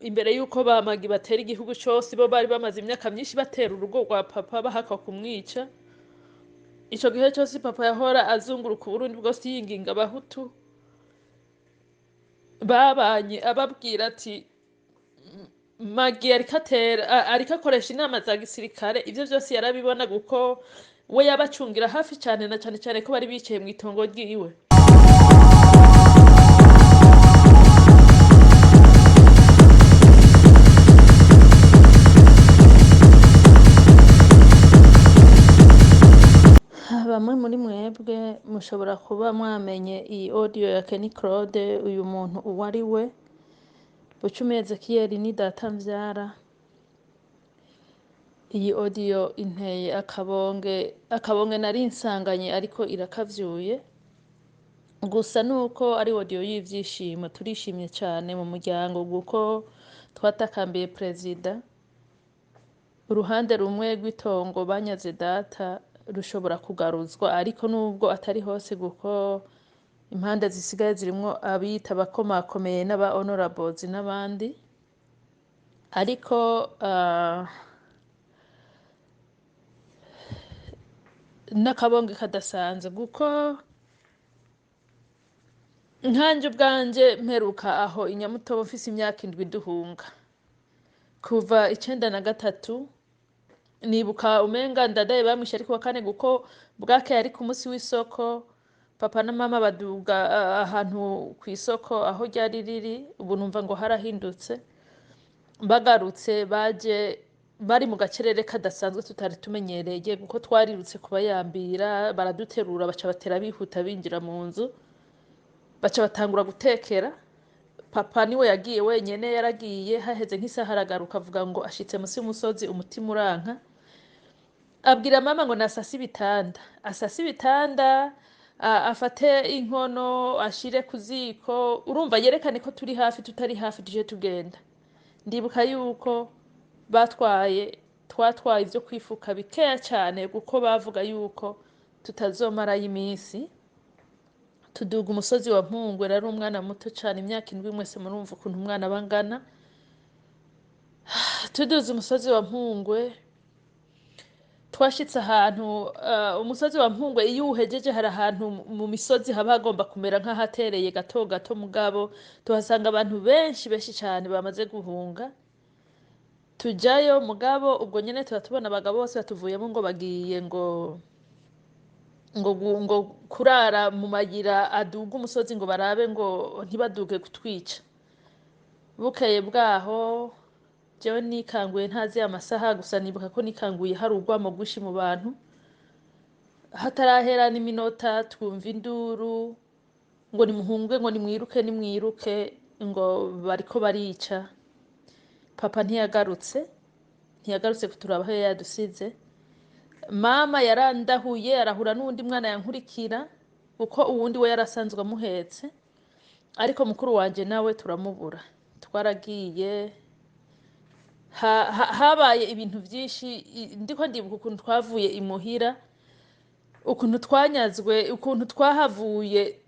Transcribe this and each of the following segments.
Imbere y'uko bamagi batera igihugu cose, bo bari bamaze imyaka myinshi batera urugo rwa papa bahakwa kumwica. Ico gihe cose papa yahora azunguruka Uburundi bwose yinginga abahutu babanye, ababwira ati Magi ariko atera, ariko akoresha inama za gisirikare. Ivyo vyose yarabibona kuko we yabacungira hafi cane, na cane cane ko bari bicaye mw'itongo ryiwe. Bamwe muri mwebwe mushobora kuba mwamenye iyi audio ya Kenny Claude, uyu muntu uwo ari we. Bucumi Ezekiel ni data mvyara. Iyi audio inteye akabonge, akabonge nari nsanganye ariko irakavyuye. Gusa nuko ari audio y'ivyishimo, turishimye cane mu muryango kuko twatakambiye perezida. Uruhande rumwe rw'itongo banyaze data rushobora kugaruzwa, ariko nubwo atari hose kuko impande zisigaye zirimwo abiyita abakomakomeye n'aba honorables n'abandi, ariko n'akabonge kadasanzwe kuko nkanje ubwanje mperuka aho i Nyamutobo mfise imyaka 7 duhunga kuva 93. Nibuka umenga ndadaye bamwishe ariko wa kane, kuko bwake yari ku musi w'isoko. Papa na mama baduga ahantu kw'isoko aho ryari riri, ubu numva ngo harahindutse. Bagarutse baje bari mu gacerere kadasanzwe tutari tumenyereye, kuko twarirutse kubayambira, baraduterura baca batera bihuta binjira mu nzu, baca batangura gutekera. Papa niwe yagiye wenyene, yaragiye haheze nk'isaha aragaruka avuga ngo ashitse musi y'umusozi umutima uranka. Abwira mama ngo nasase ibitanda, asase ibitanda, afate inkono ashire ku ziko, urumva yerekane ko turi hafi, tutari hafi tuje tugenda. Ndibuka yuko twatwaye ivyo kwifuka bikeya cane kuko bavuga yuko tutazomarayo iminsi. Tuduga umusozi wa Mpungwe, rari umwana muto cane, imyaka 7, mwese murumva ukuntu umwana aba angana. Tuduze umusozi wa Mpungwe, twashitse ahantu, umusozi wa Mpungwe iyo uhejeje hari ahantu mu misozi haba hagomba kumera nk'ahatereye gato gato, mugabo tuhasanga abantu benshi benshi cane bamaze guhunga. Tujayo mugabo ubwo nyene tuba tubona abagabo bose batuvuyemo ngo bagiye ngo kurara mu mayira aduga umusozi ngo barabe ngo ntibaduge kutwica. Bukeye bwaho jewe nikanguye ntazi amasaha, gusa nibuka ko nikanguye hari urwamo rwinshi mu bantu. Hatarahera n'iminota twumva induru ngo nimuhunge, ngo nimwiruke, nimwiruke, ngo bariko barica. Papa ntiyagarutse kuturaba aho yadusize. Mama yarandahuye arahura n'uwundi mwana yankurikira, kuko uwundi we yarasanzwe amuhetse, ariko mukuru wanje nawe turamubura. Twaragiye, habaye ibintu vyinshi. Ndiko ndibuka ukuntu twavuye imuhira, ukuntu twanyazwe, ukuntu twahavuye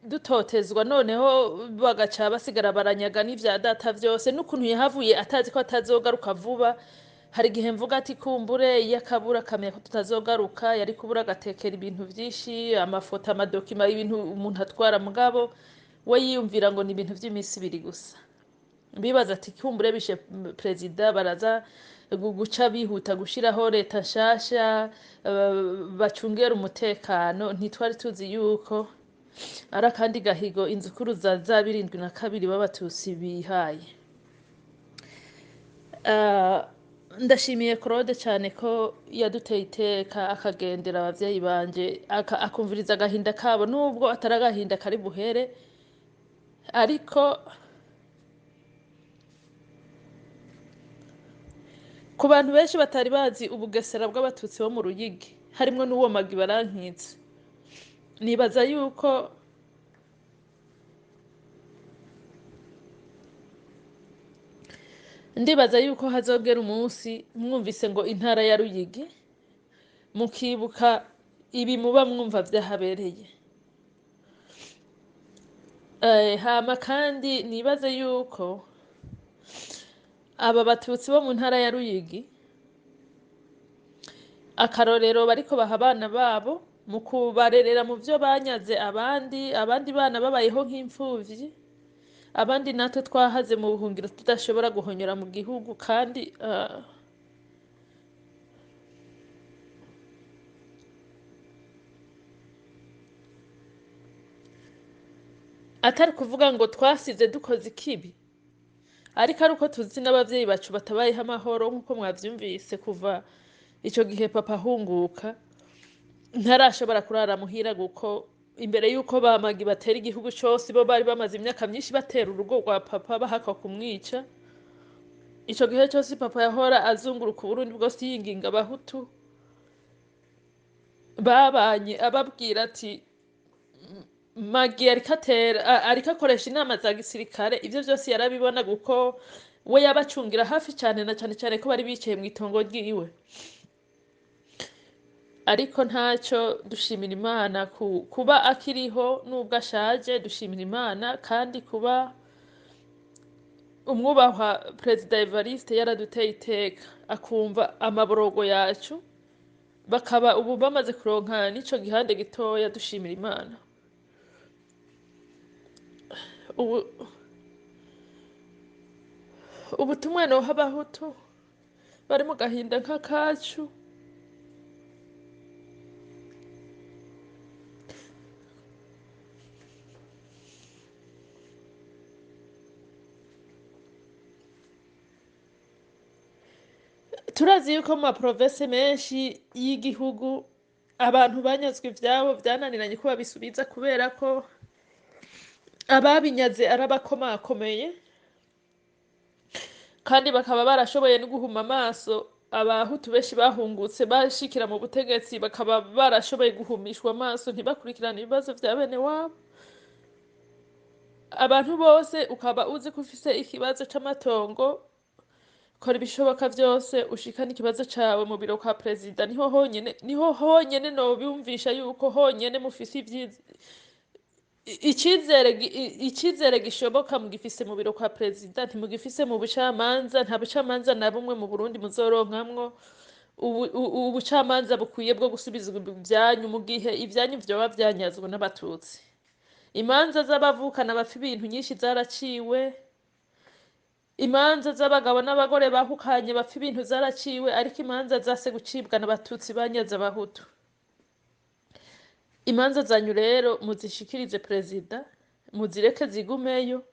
dutotezwa, noneho bagaca basigara baranyaga n'ivya data vyose, n'ukuntu yahavuye atazi ko atazogaruka vuba. Hari igihe mvuga ati kumbure iyo akabura akamenya ko tutazogaruka yari kubura agatekera ibintu vyinshi, amafoto, amadokima, ibintu umuntu atwara, mugabo we yiyumvira ngo ni ibintu vy'iminsi ibiri gusa. Bibaza ati kumbure bishe perezida baraza guca bihuta gushiraho leta nshasha, bacungera umutekano. Ntitwari tuzi yuko ari akandi gahigo inzukuru za 72 b'abatutsi bihaye. Ndashimiye Claude cyane ko yaduteye iteka akagendera abavyeyi banje, akumviriza agahinda kabo, nubwo atari agahinda kari buhere, ariko ku bantu benshi batari bazi ubugesera bw'abatutsi bo mu Ruyigi, harimwo n'uwo Magi Barankitse, nibaza yuko ndibaza yuko hazogera umunsi mwumvise ngo intara ya Ruyigi, mukibuka ibi muba mwumva vyahabereye. Hama kandi nibaze yuko Aba Batutsi bo mu ntara ya Ruyigi, akarorero bariko baha abana babo mu kubarerera mu vyo banyaze abandi, abandi bana babayeho nk'imfuvyi, abandi natwe twahaze mu buhungiro tudashobora guhonyora mu gihugu. Kandi atari kuvuga ngo twasize dukoze ikibi, ariko ari uko tuzi n'abavyeyi bacu batabayeho amahoro, nk'uko mwavyumvise. Kuva ico gihe papa ahunguka ntarashobora kurara muhira, kuko imbere y'uko bamagi batera igihugu cose, bo bari bamaze imyaka myinshi batera urugo rwa papa bahakwa kumwica. Ico gihe cose papa yahora azunguruka Uburundi bwose yinginga Abahutu babanye, ababwira ati Magi ariko atera, ariko akoresha inama za gisirikare. Ivyo vyose yarabibona, kuko we yabacungira hafi cane, na cane cane ko bari bicaye mw'itongo ryiwe. Ariko ntaco, dushimira Imana kuba akiriho nubwo ashaje. Dushimira Imana kandi kuba umwubahwa Perezida Evariste yaraduteye iteka, akumva amaborogo yacu, bakaba ubu bamaze kuronka n'ico gihande gitoya. Dushimira Imana. Ubu ubutumwa noha Abahutu bari mu gahinda nk'akacu, turazi yuko mu maprovinsi menshi y'igihugu abantu banyazwe ivyabo vyananiranye ko babisubiza, kubera ko ababinyaze ari abakomakomeye, kandi bakaba barashoboye no guhuma amaso Abahutu benshi bahungutse bashikira mu butegetsi, bakaba barashoboye guhumishwa amaso ntibakurikirane ibibazo vya bene wabo. Abantu bose, ukaba uzi ko ufise ikibazo c'amatongo, kora ibishoboka vyose ushikane ikibazo cawe mu biro kwa perezida. Niho honyene, niho honyene nobiyumvisha yuko honyene mufise icizere gishoboka. Mugifise mu biro kwa perezida, ntimugifise mu bucamanza. Nta bucamanza na bumwe mu Burundi muzoronkamwo ubucamanza bukwiye bwo gusubizwa ibyanyu mu gihe ibyanyu vyoba vyanyazwe n'Abatutsi. Imanza z'abavukana bapfa ibintu nyinshi zaraciwe, imanza z'abagabo n'abagore bahukanye bapfa ibintu zaraciwe, ariko imanza zase gucibwa n'Abatutsi banyaze Abahutu. Imanza zanyu rero muzishikirize perezida, muzireke zigumeyo.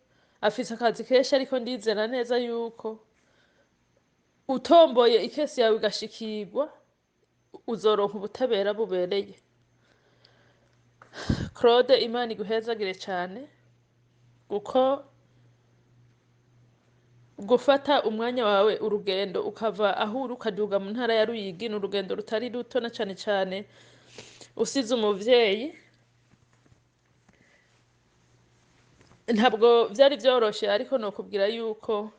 Afise akazi kenshi, ariko ndizera neza yuko utomboye ikesi yawe igashikirwa, uzoronka ubutabera bubereye. Claude, Imana iguhezagire cane, kuko gufata umwanya wawe, urugendo ukava aho uri ukaduga mu ntara ya Ruyigi, ni urugendo rutari ruto, na cane cane usize umuvyeyi. Ntabwo vyari vyoroshe, ariko nokubwira yuko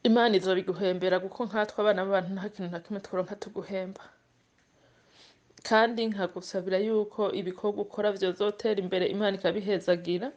Imana izobiguhembera, kuko nkatwe abana b'abantu nta kintu na kimwe tworonka tuguhemba. Kandi nkagusabira yuko ibikorwa ukora vyozotera imbere, Imana ikabihezagira,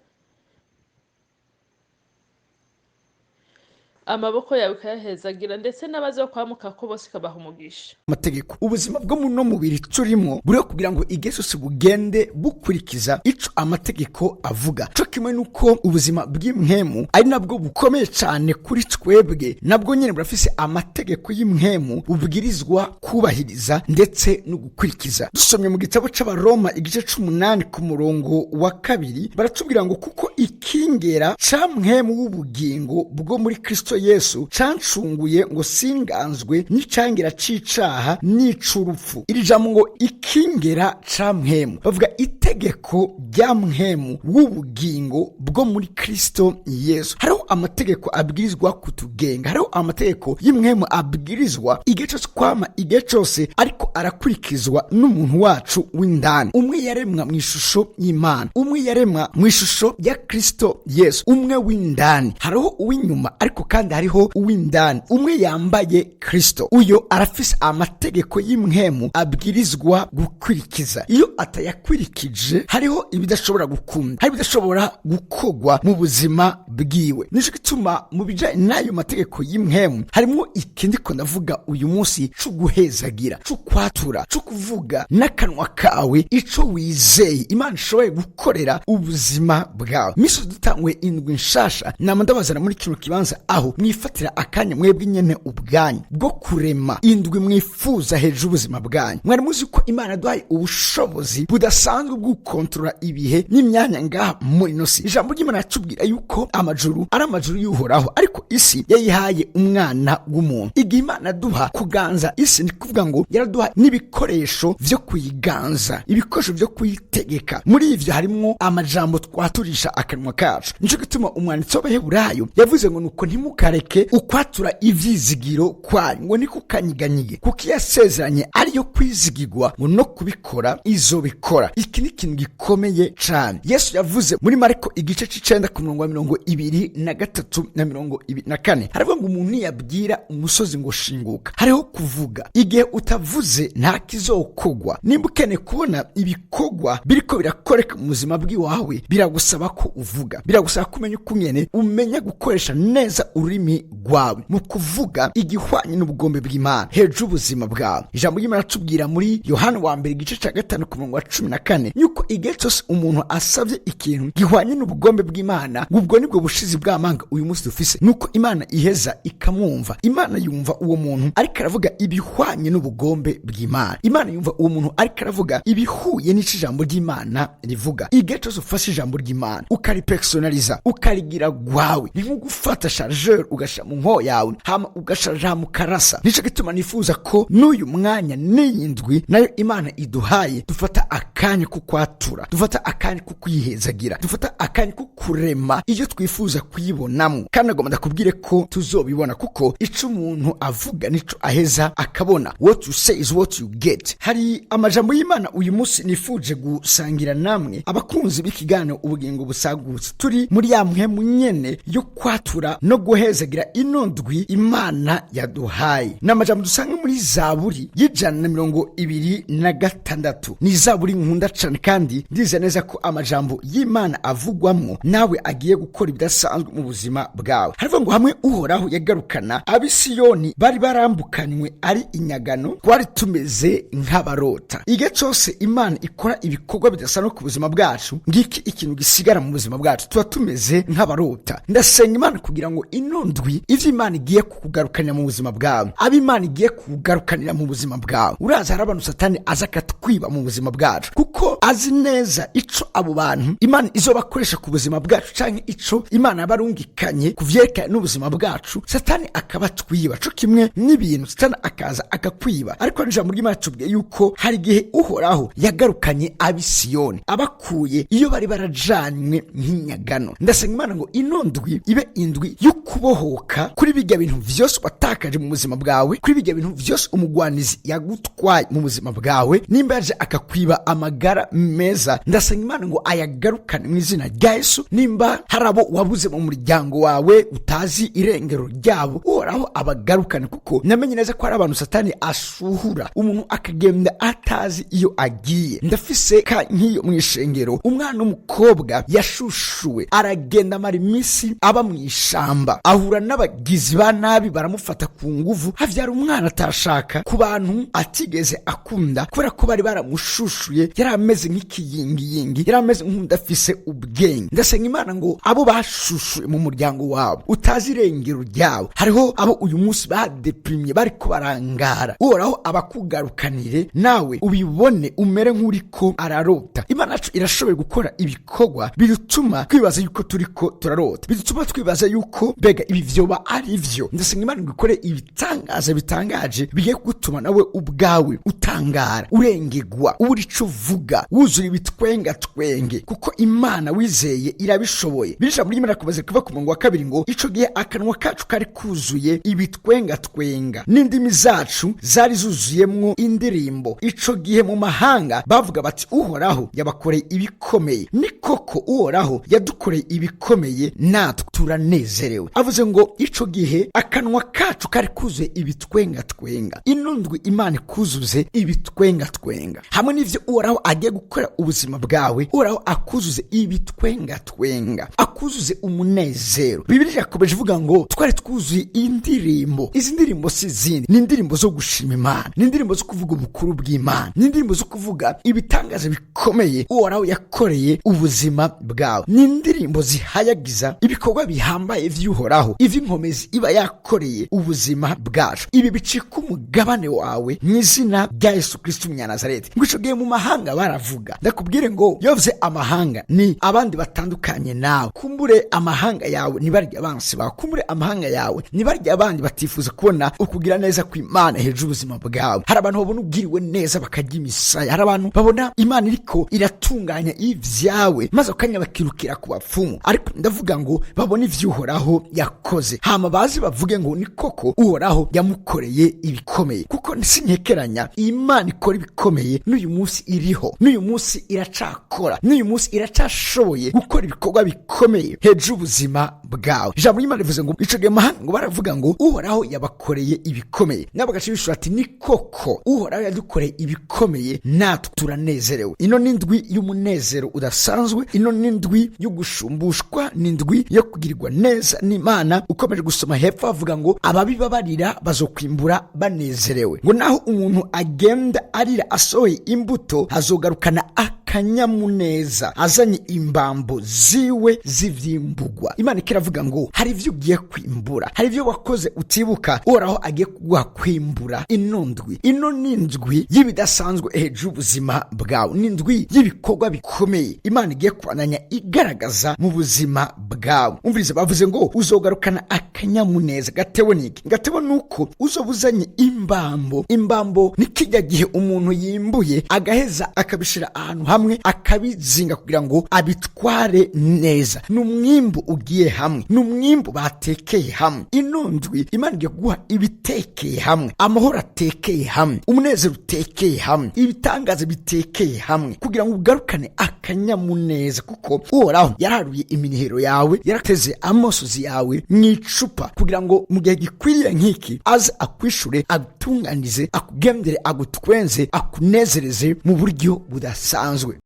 amaboko yawe ikayahezagira, ndetse n'abazokwamukako bose ikabaha umugisha. Amategeko, ubuzima bwo muno mubiri turimo buriho kugira ngo igihe cyose bugende bukurikiza ico amategeko avuga, co kimwe nuko ubuzima bw'impwemu ari nabwo bukomeye cane kuri twebwe, nabwo nyene burafise amategeko y'impwemu bubwirizwa kubahiriza ndetse no gukurikiza. Dusomye mu gitabo c'Abaroma igice c'umunani ku murongo wa 2, baratubwira ngo kuko ikingera ca mpwemu w'ubugingo bwo muri Kristo Yesu cancunguye ngo singanzwe n'icangira c'icaha n'ic'urupfu. Iri jambo ngo ikingera ca mpwemu, bavuga itegeko rya mpwemu w'ubugingo bwo muri Kristo Yesu. Hariho amategeko abwirizwa kutugenga, hariho amategeko y'imwemu abwirizwa igihe cose kwama, igihe cose ariko arakurikizwa n'umuntu wacu w'indani, umwe yaremwa mu ishusho y'Imana, umwe yaremwa mu ishusho ya Kristo Yesu, umwe w'indani. Hariho uw'inyuma, ariko kandi kandi hariho uw'indani. Umwe yambaye Kristo, uyo arafise amategeko y'impwemu abwirizwa gukurikiza. Iyo atayakurikije, hariho ibidashobora gukunda, hari ibidashobora gukogwa mu buzima bwiwe. Nico gituma mu bijanye n'ayo mategeko y'impwemu harimwo ikindi ko ndavuga uyu munsi co guhezagira, co kwatura, co kuvuga n'akanwa kawe ico wizeye Imana ishoboye gukorera ubuzima bwawe. Misi dutangwe indwi nshasha, nama ndabazana muri kino kibanza aho mwifatira akanya mwebwe nyene ubwanyu bwo kurema indwi mwifuza hejuru y'ubuzima bwanyu. Mwari muzi ko Imana yaduhaye ubushobozi budasanzwe bwo gukontorora ibihe n'imyanya ngaha muri ino si? Ijambo ry'Imana yatubwira yuko amajuru ari amajuru y'Uhoraho, ariko isi yayihaye umwana w'umuntu. Igihe Imana duha kuganza isi, ni kuvuga ngo yaraduha n'ibikoresho vyo kuyiganza, ibikoresho vyo kuyitegeka. Muri ivyo harimwo amajambo twaturisha akanwa kacu. Nico gituma umwanditsi w'Abaheburayo yavuze ngo: "Nuko ntimukareke ukwatura ivyizigiro kwanyu, ngo ntikukanyiganyige, kuko iyo yasezeranye ariyo kwizigirwa, ngo no kubikora izobikora." Iki ni ikintu gikomeye cane. Yesu yavuze muri Mariko igice c'icenda ku murongo wa 23 na 24, haravuga ngo: "Umuntu niyabwira umusozi ngo shinguka." Hariho kuvuga. Igihe utavuze, nta kizokogwa. Nimba ukeneye kubona ibikorwa biriko birakoreka mu buzima bw'iwawe, biragusaba ko uvuga, biragusaba kumenya ukungene umenya gukoresha neza ururimi rwawe mu kuvuga igihwanye n'ubugombe bw'Imana hejuru y'ubuzima bwawe. Ijambo ry'Imana tubwira muri Yohana wa mbere igice ca 5 ku murongo wa 14 yuko igihe cyose umuntu asabye ikintu gihwanye n'ubugombe bw'Imana, ngo ubwo nibwo bushizi bw'amanga uyu munsi dufise, nuko Imana iheza ikamwumva. Imana yumva uwo muntu ariko aravuga ibihwanye n'ubugombe bw'Imana. Imana yumva uwo muntu ariko aravuga ibihuye n'ico ijambo ry'Imana rivuga. Igihe cyose ufashe ijambo ry'Imana ukaripersonaliza, ukarigira gwawe, ni nko gufata chargeur ugashira mu nko yawe, hama ugasharja, hama ukarasa. Nico gituma nifuza ko n'uyu mwanya n'iyi ndwi nayo Imana iduhaye, dufata akanya ko kwatura, dufata akanya ko kwihezagira, dufata akanya ko kurema iyo twifuza kuyibonamo. Kandi agomba ndakubwire ko tuzobibona, kuko ico umuntu avuga nico aheza akabona. What you say is what you get. Hari amajambo y'Imana uyu munsi nifuje gusangira namwe, abakunzi b'ikiganiro Ubugingo Busagutse. Turi muri ya mpwemu nyene yo kwatura no guhezagira ino ndwi Imana yaduhaye. Ni amajambo dusanga muri Zaburi y'126. Ni zaburi nkunda cane, kandi ndize neza ko amajambo y'Imana avugwamwo nawe agiye gukora ibidasanzwe mu buzima bwawe. Haravuga ngo: "Hamwe Uhoraho yagarukana ab'Isiyoni bari barambukanywe ari inyagano, twari tumeze nk'abarota." Igihe cyose Imana ikora ibikorwa bidasanzwe ku buzima bwacu, ngiki ikintu gisigara mu buzima bwacu: tuba tumeze nk'abarota. Ndasenga Imana kugira ngo ino ndwi, ivyo Imana igiye kukugarukanira mu buzima bwawe, abo Imana igiye kukugarukanira mu buzima bwawe. Uraza hari abantu Satani aza akatwiba mu buzima bwacu, kuko azi neza ico abo bantu Imana izobakoresha ku buzima bwacu, canke ico Imana yabarungikanye ku vyerekanye n'ubuzima bwacu. Satani akabatwiba, co kimwe n'ibintu, Satani akaza akakwiba. Ariko ijambo ry'Imana tubwiye yuko hari igihe Uhoraho yagarukanye ab'Isiyoni, abakuye iyo bari barajanywe nk'inyagano. Ndasenga Imana ngo ino ndwi ibe indwi yo kubohoka kuri bijya bintu vyose watakaje mu buzima bwawe, kuri bijya bintu vyose umugwanizi yagutwaye mu buzima bwawe. Nimba yaje akakwiba amagara meza, ndasenga Imana ngo ayagarukane mu izina rya Yesu. Nimba hari abo wabuze mu muryango wawe utazi irengero ryabo, Uhoraho abagarukane, kuko namenye neza ko hari abantu Satani ashuhura, umuntu akagenda atazi iyo agiye. Ndafise ka nk'iyo mu ishengero, umwana w'umukobwa yashushuwe, aragenda amara iminsi aba mu ishamba, ahura n'abagizi ba nabi, baramufata ku nguvu, havyara umwana atashaka ku bantu atigeze akunda, kubera ko bari baramushushuye. Yari ameze nk'ikiyingiyingi, yari ameze nk'udafise ubwenge. Ndasenga Imana ngo abo bashushuye mu muryango wabo utazi irengero ryabo, hariho abo uyu munsi badeprimye, bariko barangara, Uhoraho abakugarukanire, nawe ubibone umere nk'uriko ararota. Imana yacu irashoboye gukora ibikorwa bidutuma twibaza yuko turiko turarota, bidutuma twibaza yuko mbega ibi vyoba ari vyo. Ndasenga Imana ngo ikore ibitangaza bitangaje bigiye kugutuma nawe ubwawe utangara, urengegwa, ubura ico uvuga, wuzura ibitwenga twenge, kuko Imana wizeye irabishoboye. Ijambo ry'Imana rikomeza kuva ku murongo wa 2 ngo: "Ico gihe akanwa kacu kari kuzuye ibitwenga twenga, n'indimi zacu zari zuzuyemwo indirimbo. Ico gihe mu mahanga bavuga bati: 'Uhoraho yabakoreye ibikomeye.' Ni koko, Uhoraho yadukoreye ibikomeye, natwe turanezerewe." Avuze Bavuze ngo ico gihe akanwa kacu kari kuzuye ibitwengatwenga. Ino ndwi Imana ikuzuze ibitwengatwenga hamwe n'ivyo Uhoraho agiye gukora ubuzima bwawe. Uhoraho akuzuze ibitwengatwenga, akuzuze umunezero. Bibiliya yakomeje ivuga ngo twari twuzuye indirimbo. Izi ndirimbo si izindi, ni indirimbo zo gushima Imana, ni indirimbo zo kuvuga ubukuru bw'Imana, ni indirimbo zo kuvuga ibitangaza bikomeye Uhoraho yakoreye ubuzima bwawe, ni indirimbo zihayagiza ibikorwa bihambaye vy'Uhoraho, ivy'inkomezi iba yakoreye ubuzima bwacu. Ibi bicika umugabane wawe mu izina rya Yesu Kristo umunyanazareti. Ngo ico gihe mu mahanga baravuga. Ndakubwire ngo yovuze amahanga ni abandi batandukanye nawe. Kumbure amahanga yawe ntibarya abansi bawe, kumbure amahanga yawe ntibarya abandi batifuza kubona ukugira neza kw'Imana hejuru y'ubuzima bwawe. Hari abantu babona ubwiriwe neza bakarya imisaya, hari abantu babona Imana iriko iratunganya ivyawe maze akanya bakirukira ku bapfumu. Ariko ndavuga ngo babone ivy'Uhoraho yakoze, hama bazi bavuge ngo ni koko Uhoraho yamukoreye ibikomeye. Kuko sinkekeranya, Imana ikora ibikomeye n'uyu munsi iriho, n'uyu munsi iracakora, n'uyu munsi iracashoboye gukora ibikorwa bikomeye hejuru y'ubuzima bwawe. Ijambo ry'Imana rivuze ngo ico gihe mahanga ngo baravuga ngo Uhoraho yabakoreye ibikomeye, nabo bagaca bishura ati ni koko Uhoraho yadukoreye ibikomeye, natwe turanezerewe. Ino ni indwi y'umunezero udasanzwe, ino ni indwi yo gushumbushwa, ni indwi yo kugirirwa neza n'Imana. Ukomeje gusoma hepfo avuga ngo ababiba barira bazokwimbura banezerewe, ngo naho umuntu agenda arira asohoye imbuto azogarukana akanyamuneza azanye imbambo ziwe z'ivyimbugwa. Imana ikiravuga ngo hari ivyo ugiye kwimbura, hari ivyo wakoze utibuka, Uhoraho agiye kuguha kwimbura. Ino ndwi, ino ni indwi y'ibidasanzwe hejuru y'ubuzima bwawe, ni indwi y'ibikorwa bikomeye Imana igiye kubandanya igaragaza mu buzima bwawe. Umviriza, bavuze ngo uzogarukana akanyamuneza gatewe n'iki? Gatewe nuko uzoba uzanye imbambo. Imbambo ni kijya gihe umuntu yimbuye agaheza akabishira ahantu hamwe akabizinga kugira ngo abitware neza. Ni umwimbu ugiye hamwe, ni umwimbu batekeye hamwe. Ino ndwi Imana igiye kuguha ibitekeye hamwe, amahoro atekeye hamwe, umunezero utekeye hamwe, ibitangaza bitekeye hamwe, kugira ngo ugarukane akanyamuneza, kuko Uhoraho yaraharuye iminihero yawe, yarateze amosozi yawe mu icupa, kugira ngo mu gihe gikwiriye nk'iki aze akwishure, agutunganize, akugendere, agutwenze, akunezereze mu buryo budasanzwe.